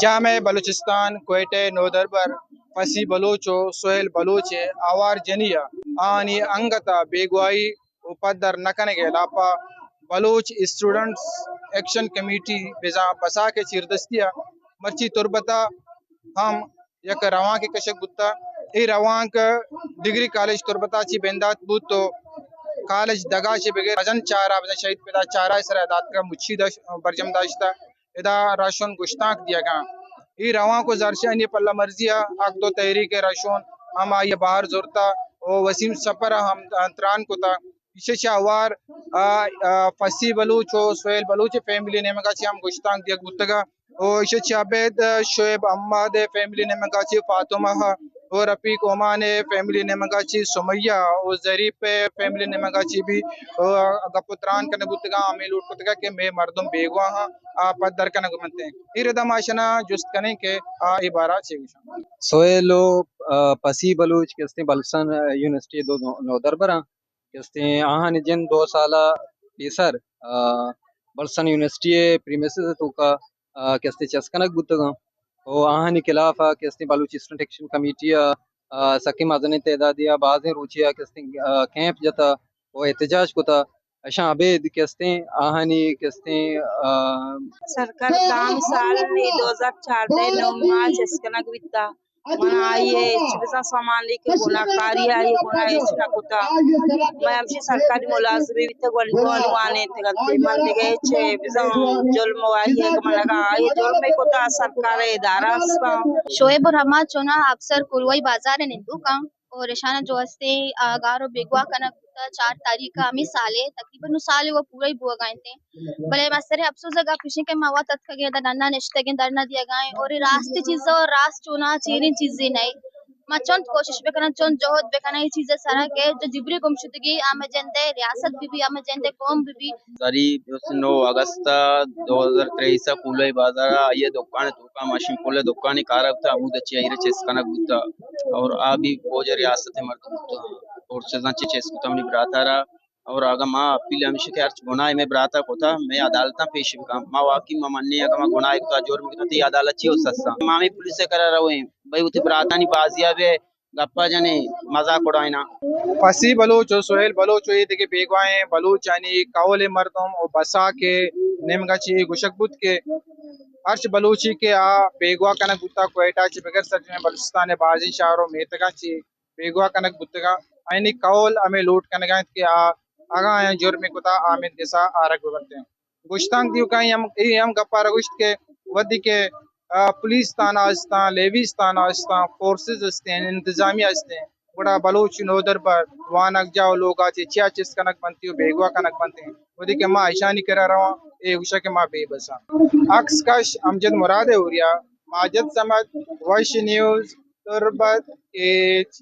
جامعہ بلوچستان کوئٹہ ءِ نودربر فصیح بلوچ ءُ سہیل بلوچ ءِ آوار جنی ءَ آہانی انگت ءَ بیگواہی ءُ پدر نہ کنگ ءِ ہلاپ ءَ بلوچ اسٹوڈنٹس ایکشن کمیٹی بزاں بساک ءِ چیردستی ءَ مرچی تربت ءَ ہم یک روانکے کشگ بوتگ۔ اے روانک ڈگری کالج تربت ءَ چہ بندات بوت ءُ کالج دگہ چہ بگر مزن چارہ، بزاں شہید پدا چارہ ءِ سرا داتگ ءُ مچی داشت، برجم داشتگ۔ ادا راشن گشتانک دیگ ءَ۔ اے روانک ءُ زہرشانی پلہ مرزی ءَ حق دو تحریک ءِ راشن ہم آئی ءَ بہر زرتگ ءُ وسیم سفر ءَ ہم تران کتگ۔ ایشی چہ ہوار، آ، آ، فصیح بلوچ ءُ سہیل بلوچ ءِ فیملی ءِ نیمگ ءَ چہ ہم گشتانک دیگ بوتگ ءُ ایشی چہ ابید شعیب احمد ءِ فیملی ءِ نیمگ ءَ چہ فاطمہ ءُ رفیق اومان ءِ فیملی ءِ نیمگ ءَ چہ سمیہ ءُ ظریف ءِ فیملی ءِ نیمگ ءَ چہ بھی، آ، گپ ءُ تران کنگ بوتگ ءُ ہمے لوٹ کتگ کہ مئے مردم بیگواہ اَنت، آ پدر کنگ بنت اَنت۔ اے رد ءَ ما اشاں جست کنیں کہ آ اے بارہ ءَ چے گوش اَنت۔ سہیل ءُ، آ، فصیح بلوچ کہ استیں بلوچستان یونیورسٹی ءِ دو نو-، نودربر اَنت۔ کہ استیں آہانی جند دو سال ءَ پیسر، آ، بلوچستان یونیورسٹی ءِ پریمیسز ءِ توکا، آ، کہ استیں چست کنگ بوتگ اَنت ءُ آہانی خلاف ءَ کہ استیں بلوچ اسٹوڈنٹ ایکشن کمیٹی ءَ، آ، سکیں مزنیں تعدادے ءَ بازیں روچے ءَ کہ استیں، آ، کیمپ جتگ ءُ احتجاج کتگ۔ اشاں ابید کہ استیں آہانی کہ استیں، آ، سرکار دامی سال نی دو ہزار چاردہ نومبر ءَ چست کنگ بیتگ۔ من آئی ءَ ہچ بزاں سامان لیکہ گناہکاری آئی ءَ گناہ ہچ نہ کتگ۔ من ہمشی سرکاری ملازمے بیتگ، ولی گون وانینتگ اَنت۔ من دگہ ہچ بزاں جرم ءُ آئی ءَ من اگاں آئی ءَ جرمے کتگ، سرکار ءِ ادارہ است اَنت۔ شعیب الرحمن چوناہا افسر کولوائی بازار ءِ نندوک اَنت اور اشانا جو ہستے آ، گار ءُ بیگواہ کنگ بوتگ۔ چار تاریخ ءَ ہمے سال ءَ تقریباً نو سال ءَ وہ پورا ہی بوگ ءَ اِنت۔ بلے مستریں افسوز ءِ گپ ایش اِنت کہ ما وت اتکگیں، ادا ڈنا نشتگیں، دھرنا دیگ ءَ ایں اور اے راستی چیز ءُ راست چوناہا چیریں چیزے نہ اِنت۔ ما چنت کوشش بکناں، چنت جہد بکناں اے چیز ءِ سرا کہ جو جبری گمشدگی آ مئے جند ءِ ریاست بہ بی، آ مئے جند ءِ قوم بہ بی۔ زری بیست نو اگست دو ہزار تئیس ءَ کولوائی بازار ءَ آئی ءِ دکان ءِ توکا ماشین پل ءِ دکانے کار ءَ بوتگ، ہمود ءَ چہ آئی ءَ را چست کنگ بوتگ اور آ بھی فوج ءِ ریاست ءِ مردم بوتگ اور چیزاں چہ چست کتگ منی برات ءَ را۔ اور اگاں ما اپیل ہمیش کہ ہرچ گناہ مئے برات ءَ کتگ، مئے عدالتاں پیش بکن۔ ما واقعی ما منیں اگاں ما گناہ کتگ، جرم کتگ، تئی عدالت چی ہو سسا؟ ما ہمے پولیس ءِ کرا رویں، بھئی وتی براتانی بازی ءَ بہ گپا جنیں، مزاک اڑائیناں۔ فصیح بلوچ ءُ سہیل بلوچ ءُ اے دگہ بیگواہیں بلوچانی کہول ءِ مردم ءُ بساک ءِ نیمگ ءَ چہ اے گوشگ بوت کہ ہرچ بلوچے کہ آ بیگواہ کنگ بوتگ کوئٹہ ءَ چہ بگر سرجمیں بلوچستان ءِ بازیں شہر ءُ میتگاں چہ بیگواہ کنگ بوتگ اَنت، آیانی کہول ہمے لوٹ کنگ ءَ اِنت کہ آ اگاں آیاں جرمے کتگ آ ہمے گس ءَ آرگ بہ بنت اَنت۔ گشتانک دیوکاں اے ہم، اے ہم گپ ءَ را گوشت کہ وھدے کہ، آ، پولیس تھانہ است اَنت، لیویز تھانہ است اَنت، فورسز است اَنت، انتظامیہ است اَنت، گڑا بلوچ نودربر وانگجاہ ءُ لوگ ءَ چہ چیا چست کنگ بنت ءُ بیگواہ کنگ بنت اَنت، وھدے کہ ما اشانی کرا رواں، اے گوش اَنت کہ ما بے بس آں۔ عکس کش امجد مراد ءِ اوریا، ماجد صمد، وش نیوز، تربت، کیچ۔